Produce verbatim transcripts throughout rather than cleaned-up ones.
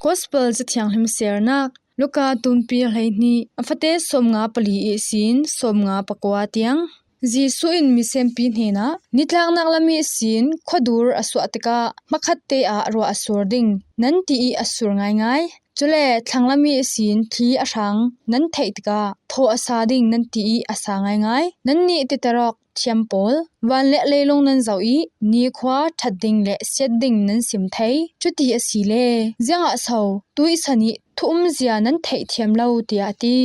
Gospel Cathianghlim siarnak Luka tumpi hleihnih a fate sawmnga pali ihsin sawmnga pakua tiang. Jesuh in misenpi hnenah, nitlaknak lam ihsin khuadur a suah tikah hmakhatte ah ruah a sur ding nan ti ih a sur ngaingai. Cule thlanglam ihsin thli a hrang nan theih tikah thawh a sa ding nan ti ih a sa ngaingai. Nannih titer awk thiam pawl, van le leilung nan zoh ih nikhua ṭhat ding le siat ding nan sim thei. Cuti a si le ziangah so tuihsan ih thu umzia nan theih thiam lo, tiah a ti.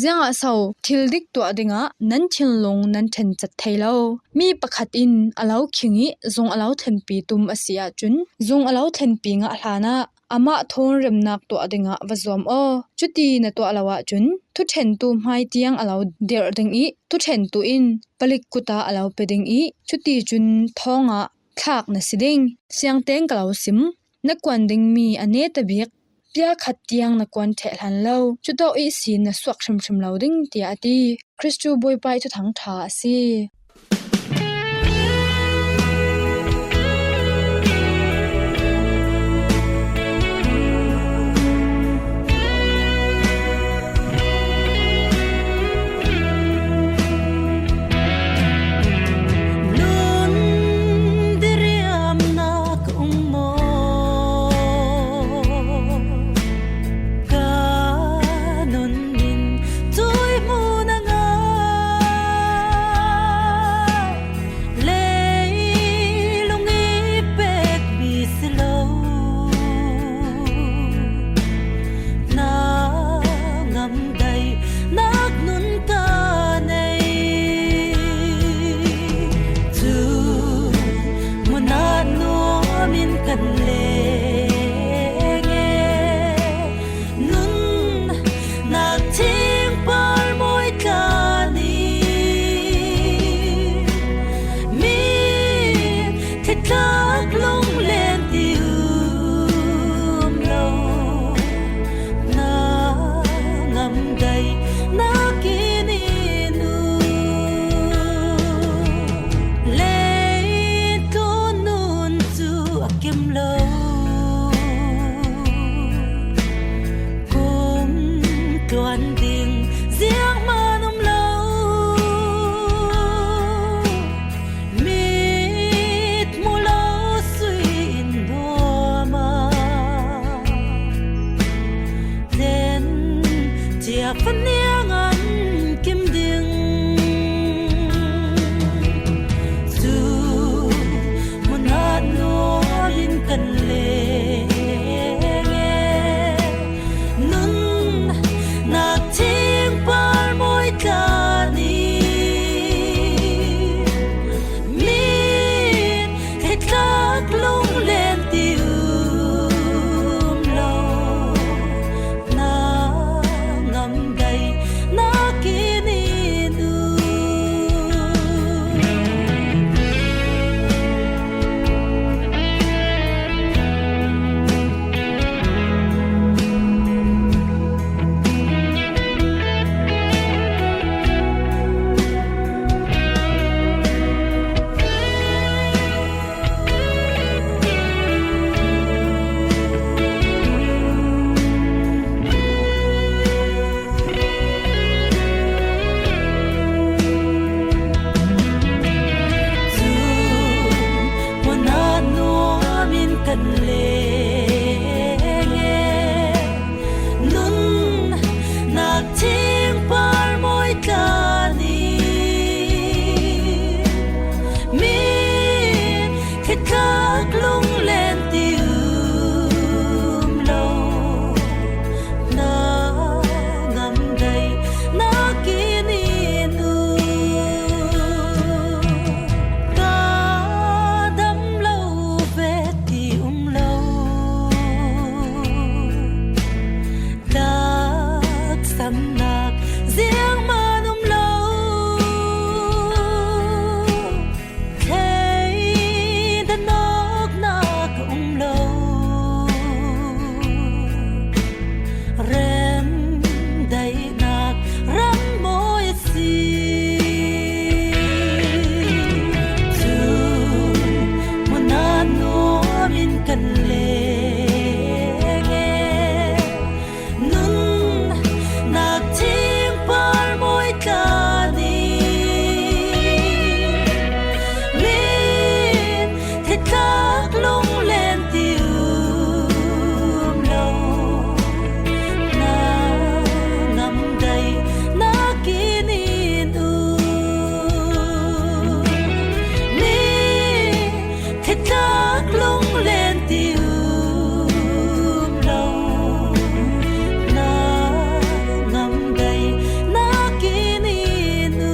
Ziangah so thil dik tuah dingah nan thinlung nan ṭhencet thei lo? Mi pakhat in a lo khing ih zung a lo thlenpi tum a si ahcun, zung a lo thlenpi ngah hlanah amah thawn remnak tuah dingah va zuam aw. Cuti na tuah lo ahcun thuṭhentu hmai tiang a lo dirh ding ih thuṭhentu in palik kut ah a lo pe ding ih cuticun thawngah thlak na si ding. Siangteng ka lo sim, na kuan dingmi a neta bik pia khat tiang na kuan ṭheh hlan lo, cutawk ihsin na suak hrimhrim lo ding, tiah a ti. Khristu Bawipa ih thuthang ṭha a si. Nun diriamnak um maw? Ka nun in tuihmun a ngah. Tlak lunglen ti um lo, na ngamdai na kinin u. Ni thitlak lunglen ti um lo, na ngamdai na kinin u.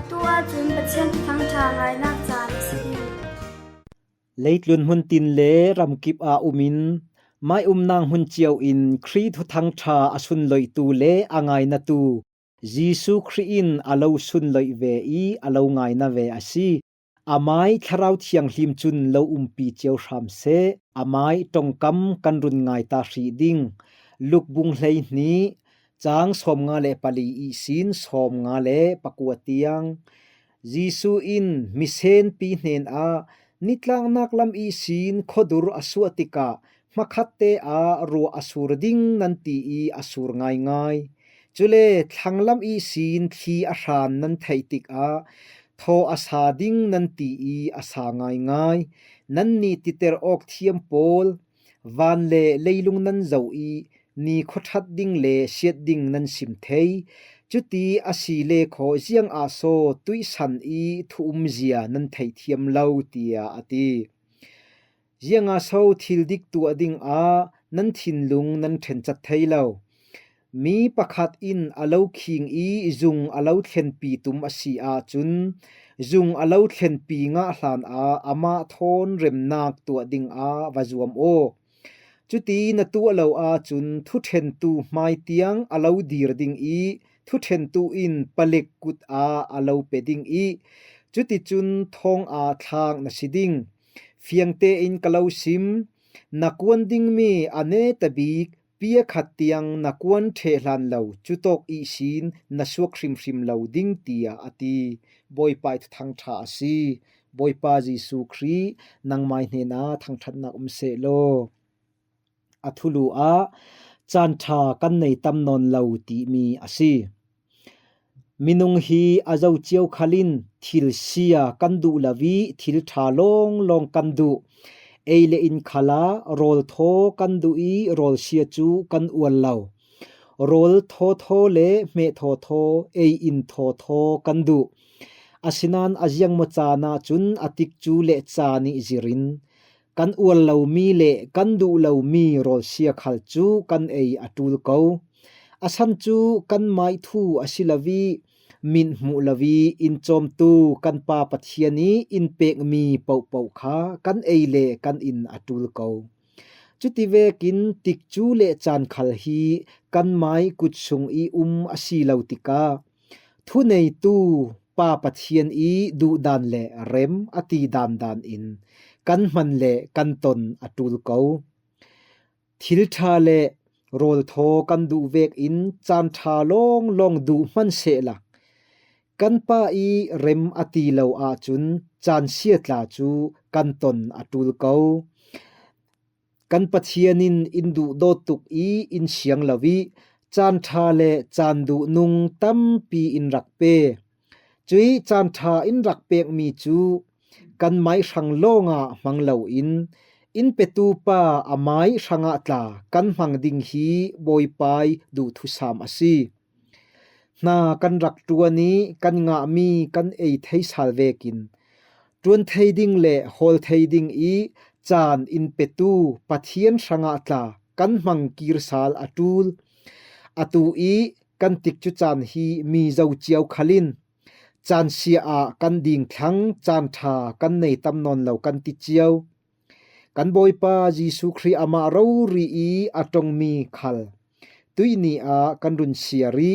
Atu ahcun Pathian Thuthang ṭha ngainak caan a si. Leitlun hmun tin le ramkip ah um in, mai umnak hmun cio in Khrih Thuthang ṭha a sunloihtu le a ngainatu Jesuh Khrih in a lo sunloih ve i a lo ngaina ve a si. Amai Thlarau Thianghlim cun lo umpi cio hram seh. Amai ṭongkam kan run ngai ta hrih ding. Luk bung hleihnih, cang sawmnga le pali ihsin sawmnga le pakua tiang. Jesuh in misenpi hnenah, nitlaknak lam ihsin khuadur a suah tikah hmakhatte ah ruah a sur ding nan ti i a sur ngaingai. Cule thlanglam ihsin thli a hran nan theih tikah thaw a sa ding nan ti i a sa ngaingai. Nannih titer awk thiam pawl, van le leilung nan zoh i ni khuaṭhat ding le siat ding nan sim thei. Cuti a si le khaw ziangah so tuihsan i thu umzia nan theih thiam lo, tiah a ti. Ziangah so thil dik tuah dingah nan thinlung nan ṭhencat thei lo? Mi pakhat in a lo khing i zung a lo thlenpi tum a si ahcun, zung a lo thlenpi ngah hlanah amah thawn remnak tuah dingah va zuam aw. Cuti na tuah lo ahcun thuṭhentu hmai tiang a lo dir ding i thuṭhentu in palik kut ah a lo pe ding i cuticun thawngah thlak na si ding. Fiang tein ka lo sim, na kuan dingmi a netabik pia khat tiang na kuan ṭheh hlan lo, cutawk ihsin na suak hrimhrim lo ding, tiah a ti. Bawipa ih Thuthang ṭha a si. Bawipa Jesuh Khrih, nangmai hnenah thangṭhatnak um seh law. A thulu ah caan ṭha kan nei tam nawn lo timi a si. Minung hi a zo cio khal in thil sia kan duh lo i thil ṭha lawnglawng kan duh. Ei le in khal ah rawl thaw kan duh i rawl sia cu kan uar lo. Rawl thawthaw le hmeh thawthaw, ei in thawthaw kan duh. Asinain a ziangmaw caan ahcun a tikcu le caan ih zir in kan uar lomi le kan duh lomi rawl sia khal cu kan ei a ṭul ko. A san cu kanmai thu a si lo i, mit hmuh lo i in cawmtu kan Pa Pathian ih in pekmi pohpoh kha kan ei le kan in a ṭul ko. Cuti vekin tikcu le caan khal hi kanmai kut sung i um a si lo tikah, thuneitu Pa Pathian ih duhdan le rem a ti dandan in kan hman le kan ton a ṭul ko. Thil ṭha le rawl thaw kan duh vekin caan ṭha lawnglawng duh hmanh sehla, kan Pa ih rem a ti lo ahcun caan sia tla cu kan ton a ṭul ko. Kan Pathian in in duhdawt tuk i in siang lo i caan ṭha le caan duh nung tampi in rak pe. Cuih caan ṭha in rak pekmi cu kanmai hrang lawngah hmang loin in petu Pa amai hrangah tla kan hmang ding hi Bawipa ih duhthusam a si. Hna kan rak ṭuan i kan ngahmi kan ei thei sal vekin ṭuan thei ding le hawl thei ding i caan in petu Pathian hrangah tla kan hmang kir sal a ṭul. Atu i kan tikcu caan hi mi zo cio khal in caan sia ah kan ding thlang, caan ṭha kan nei tam nawn lo kan ti cio. Kan Bawipa Jesuh Khrih amah rori i a ṭongmi khal tuihni ah kan run siar i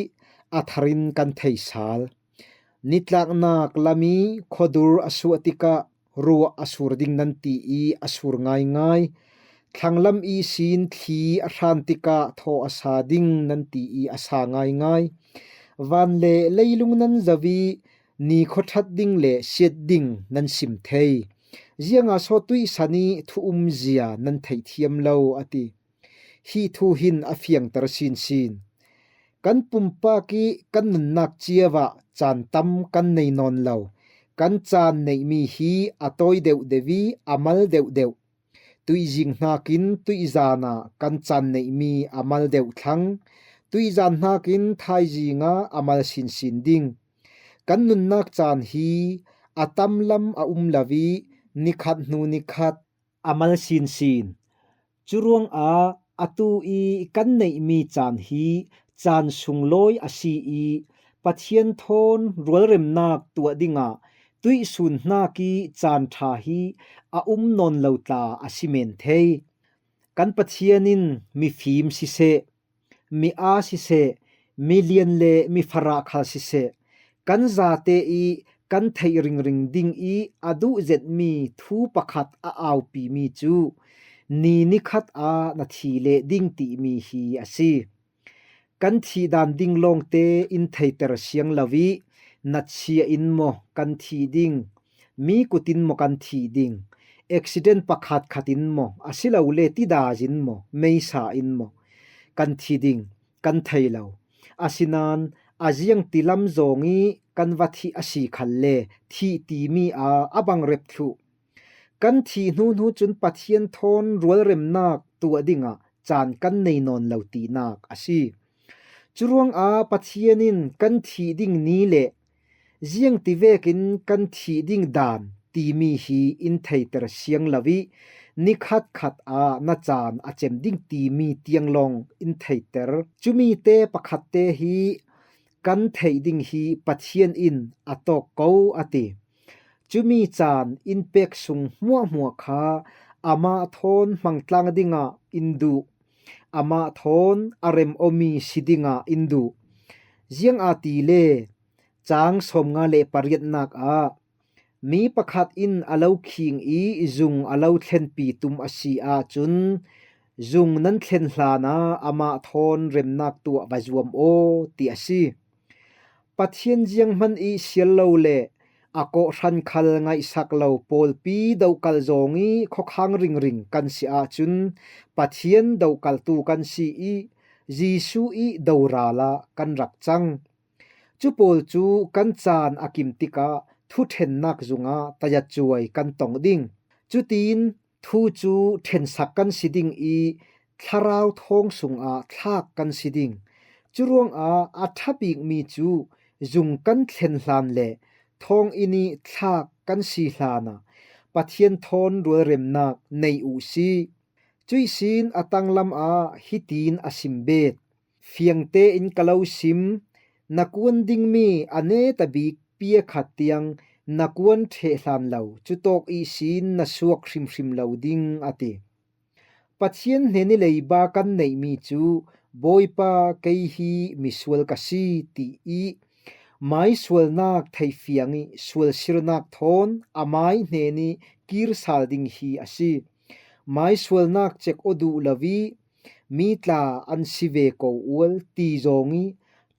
a thar in kan thei sal. Nitlaknak lam i khuadur a suah tikah ruah a sur ding nan ti i a sur ngaingai. Thlanglam ihsin thli a hran tikah thaw a sa ding nan ti i a sa ngaingai. Van le leilung nan zoh i ni khuaṭhat ding le siat ding nan sim thei. Zianga saw tuihsan i thu umzia nan theih thiam lo, a ti. Hih thu hin a fiangter sinsin. Kan pumpak i kan nunnak ciavah caan tam kan nei nawn lo. Kan caan neihmi hi a tawi deuhdeuh i a mal deuhdeuh. Tuihzing hnakin tuihzan ah kan caan neihmi a mal deuh thlang. Tuihzan hnakin thaizing ah a mal sinsin ding. Kan nunnak caan hi a tamlam a um lo i nikhat hnu nikhat a mal sinsin. Curuangah atu i kan neihmi caan hi caan sunglawi a si i Pathian thawn rualremnak tuah dingah tuihsun hnak i caan ṭha hi a um nawn lo tla a si men thei. Kan Pathian in mifim siseh, mi aa siseh, milian le mifarah khal siseh, kan zate i kan theih ringring ding i a duh zetmi thu pakhat a aupimi cu ni nikhat ah na thi leh ding timi hi a si. Kan thih dan ding lawngte in theiter siang lo i, natsia in maw kan thih ding, mi kut in maw kan thih ding, accident pakhat khat in maw, asilole tidai in maw, meisa in maw kan thi ding kan thei lo. Asinain a ziangti lam zawng i kan va thih a si khalle thih timi ah a bang rep thluh. Kan thih hnuhnu cun Pathian thawn rualremnak tuah dingah caan kan nei nawn lo tinak a si. Curuangah Pathian in kan thih ding ni le ziangti vekin kan thih ding dan timi hi in theiter siang lo i, nikhat khat ah na caan a cem ding timi tiang lawng in theiter. Cumite pakhatte hi kan theih ding hi Pathian in a tawk ko a ti. Cumi caan in pek sung hmuahhmuah kha amah thawn hmangtlang dingah in duh, amah thawn a rem-awmi si dingah in duh. Ziangahtile, cang sawmnga le pariatnak ah mi pakhat in a lo khing i zung a lo thlenpi tum a si ahcun, zung nan thlen hlanah amah thawn remnak tuah va zuam aw, ti a si. Pathian zianghman i sial lo le a kawhhran khal ngaihsak lo pawlpi dohkalh zawng i khuakhang ringring kan si ahcun, Pathian dohkalhtu kan si i Jesuh i doral ah kan rak cang. Cu pawl cu kan caan a kim tikah thuṭhennak zungah tayat cuai kan tong ding. Cutin thu cu ṭhensak kan si ding i thlarau thawng sungah thlak kan si ding. Curuangah a ṭha bikmi cu zung kan thlen hlan le thawnginn i thlak kan si hlanah Pathian thawn rualremnak nei uh si. Cuihsin a tanglam ah hitin a sim bet. Fiangte in ka lo sim, na kuan dingmi a neta bik pia khat tiang na kuan ṭheh hlan lo, cutawk ihsin na suak hrimhrim lo ding, a ti. Pathian hnen i leiba kan neihmi cu, Bawipa, kei hi misual ka si, ti i maisualnak theihfiang i sualsirnak thawn a mai hnen i kir sal ding hi a si. Maisualnak cek aw duh lo i mi tla an si ve ko ual ti zong i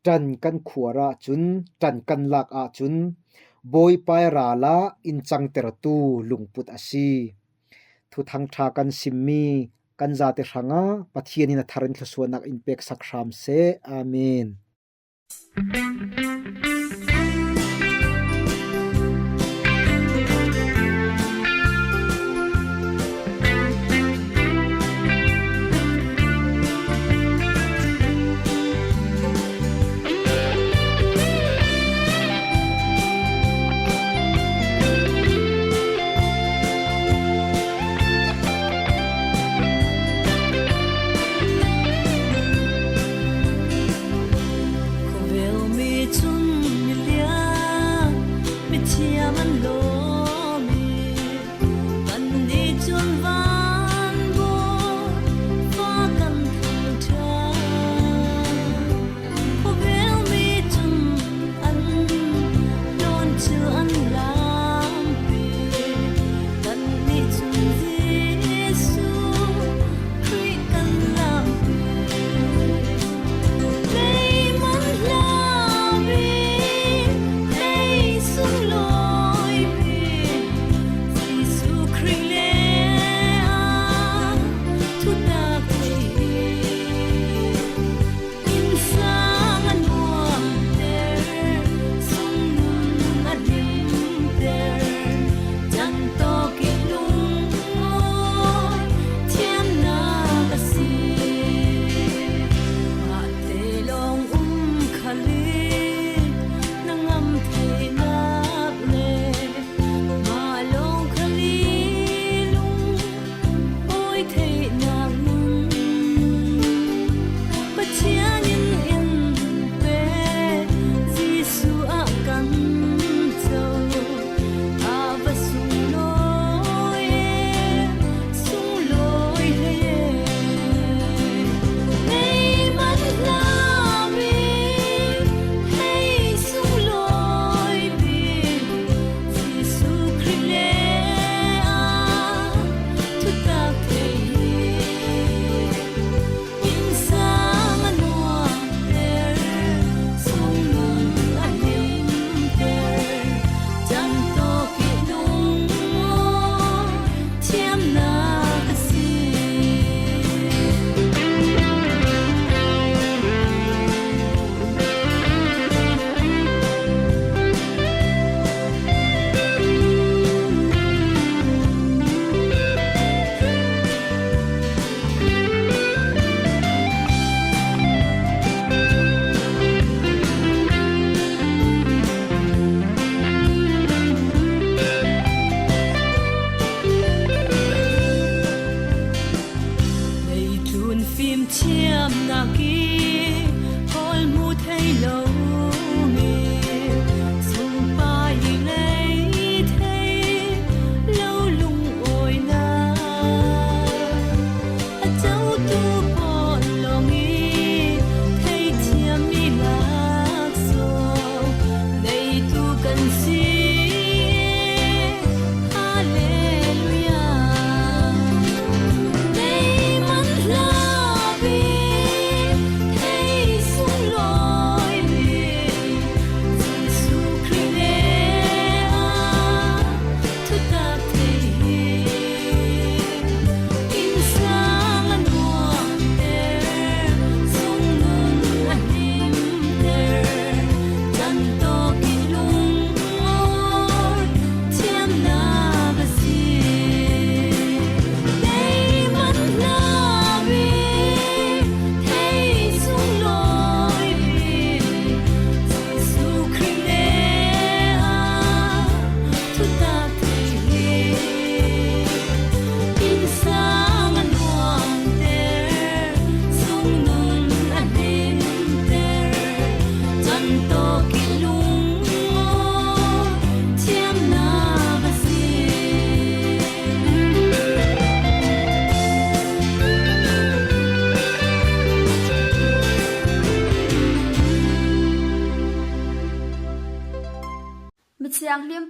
ṭan kan khuar ahcun, ṭan kan lak ahcun Bawipa i ral ah in cangtertu lungput a si. Thuthang ṭha kan simmi kan zate hrangah Pathian in a thar in thluasuahnak in peksak hram seh. Amen. Khuavel mi cun mi lian, mi thiam an lawm i, kannih cun van bawi fa kan thangṭhat. Khuavel mi cun an hlawn thil an lampi, kannih cun Jesuh Khrih kan lampi. Lei man hla bik, lei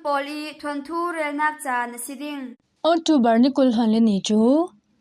pawl i thuanthu relnak caan a si ding. October ni kul hluan le ni cu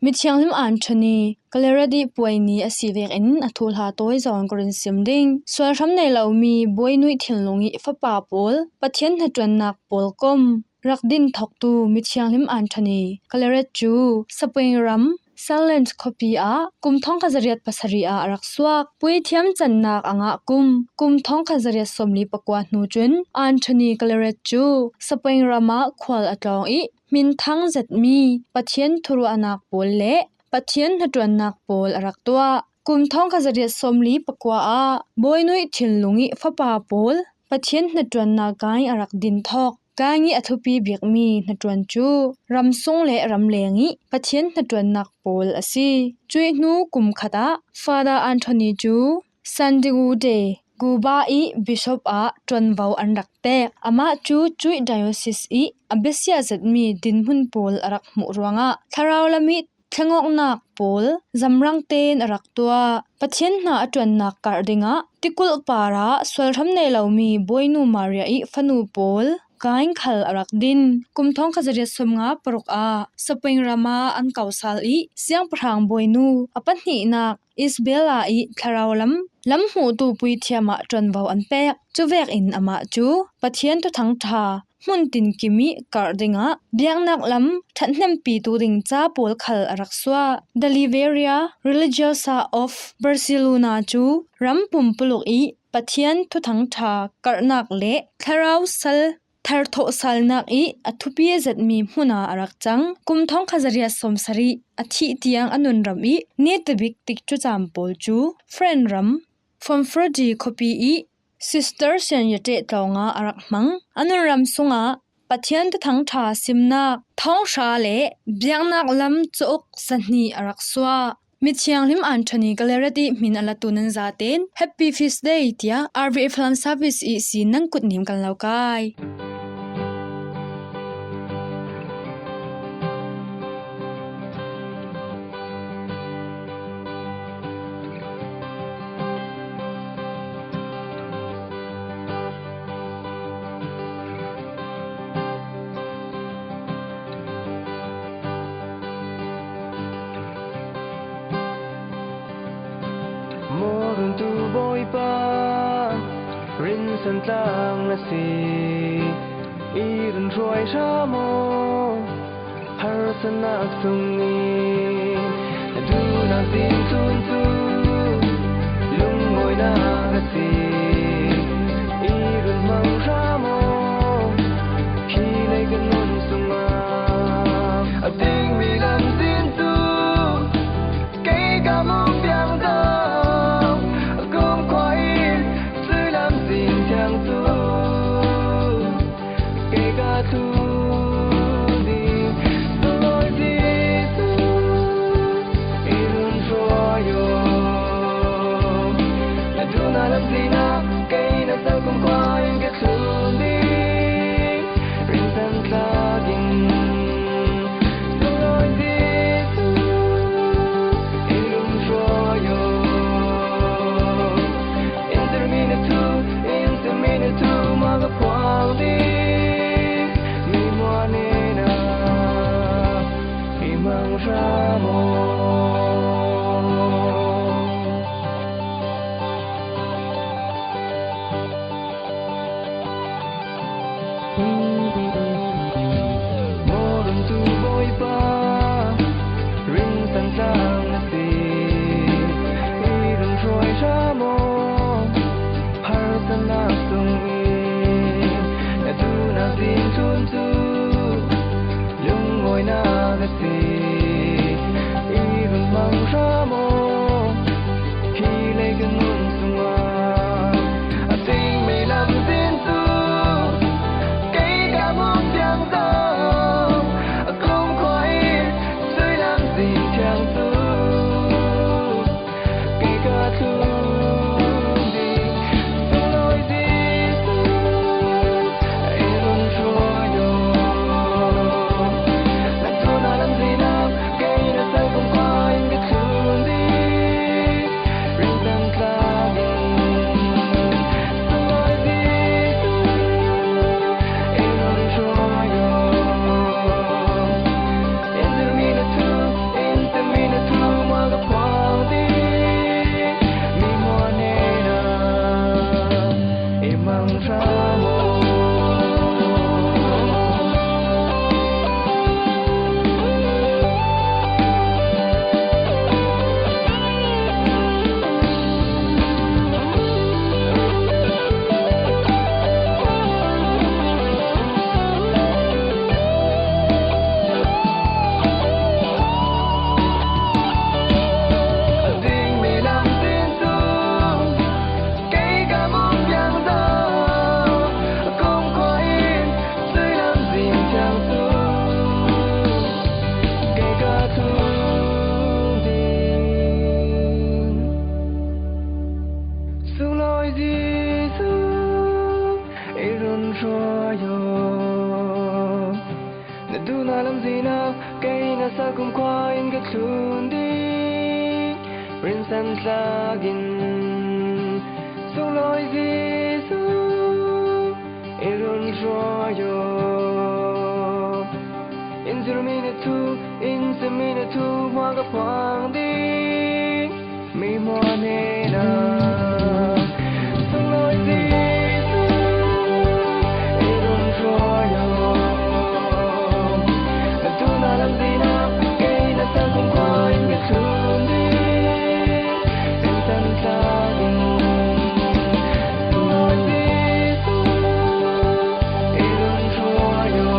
mithianghlim Anthony Claret i puai ni a si vekin a thuhla tawi zawn ka run sim ding. Sualhram nei lomi buainuih thinlung i fapa pawl Pathian hnaṭuannak pawl kom rak din thawktu mithianghlim Anthony Claret cu Spain ram Sallent khuapi ah kum thawngkhat zariat pasarih ah a rak suak. Puithiam cannak a ngah kum, kum thawngkhat zariat sawmli pakua hnu cun Anthony Claret cu Spain ram ah khual a tlawng i hminthang zetmi Pathian thuruahnak pawl le Pathian hnaṭuannak pawl a rak tuah. Kum thawngkhat zariat sawmli pakua ah buainuih thinlung i fapa pawl Pathian hnaṭuannak kai a rak din thawk. Kai i a thupi bikmi hnaṭuan cu ramsung le ramleng i Pathian hnaṭuannak pawl a si. Cuih hnu kum khat ah Father Anthony cu San Diego de Cuba i Bishop ah ṭuanvo an rak pek. Amah cu cuih diocese i a biasia zetmi dinhmun pawl a rak hmuh ruangah thlarau lam i thlengawknak pawl zamrang tein a rak tuah. Pathian hna a ṭuannak karh dingah tikulh par ah sualhram nei lomi buainu Maria i fanu pawl kai khal a rak din. Kum thawngkhat zariat sawmnga paruk ah Spain ram ah an ko sal i siangpahrang buainu a pahnihnak Isabella i thlarau lam lam hmuhtu puithiam ah ṭuanvo an pek. Cuvekin amah cu Pathian Thuthang ṭha hmun tinkim i karh dingah biaknak lam ṭhathnempitu ding ca pawl khal a rak suah. The Libreria Religiosa of Barcelona cu ram pumpuluk i Pathian Thuthang ṭha karhnak le thlarau sal tharthawh salnak i a thupi zetmi hmun ah a rak cang. Kum thawngkhat zariat sawmsarih a thih tiang a nunram i netabik tikcu cam pawl cu French ram Fonfredi khuapi i Sister Sianyate tlawng ah a rak hmang. A nunram sungah Pathian Thuthang ṭha simnak, thawngṭha le biaknak lam cauk zahnih a rak suah. Mithianghlim Anthony Claret i hmin a latu nan zaten Happy Feast Day tiah R V A Falam Service i sin nan kut nim kan lo kai. Mawruntu Bawipa, rinsan tlang na si, i run hruai hra maw? Harsatnak sung i na duhnak ding thlun cu lungmawinak a si. I run hmang hra maw? Khi lei kan nun sungah a dingmi lamzin cu kei ka lung piang zo. A kumkhua in cuih lamzin thiang cu kei ka tlun ding. Sunglawi Jesuh, i run hruai aw. Na duhnak lamzin ah kei na sal kumkhua in ka tlun ding. Rinsan tlak in. Sunglawi Jesuh, i run hruai aw. In dirmi na thu, in simmi na thu, mah ka phuang ding. Mi hmuah nen ah i hmang hra maw? Mawruntu Bawipa, rinsan tlang na si, i run hruai hra maw? Harsatnak sung i na duhnak ding thlun cu lungmawinak a si. I run hmang hra maw? Khi lei kan nun sungah a dingmi lamzin cu kei ka lung piang zo. A kumkhua in cuih lamzin thiang cu kei ka tlun ding. Sunglawi Jesuh, i run hruai aw. Na duhnak lamzin ah kei na sal kumkhua in ka tlun ding. Rinsan tlak in. Sunglawi Jesuh, i run Tuna lamzinah kei na salkum khua in ka thlun ding. Rinsan tlakin sunglawi Jesu, i run hruai aw. In zirmi na thu, in simmi na thu hmua ka phuang ding. Mi hmua hnenah sunglawi Jesu, i run hruai aw. Tuna lamzinah kei na salkum khua in ka thlun ding. Rinsan tlakin sunglawi Jesu, i run hruai aw.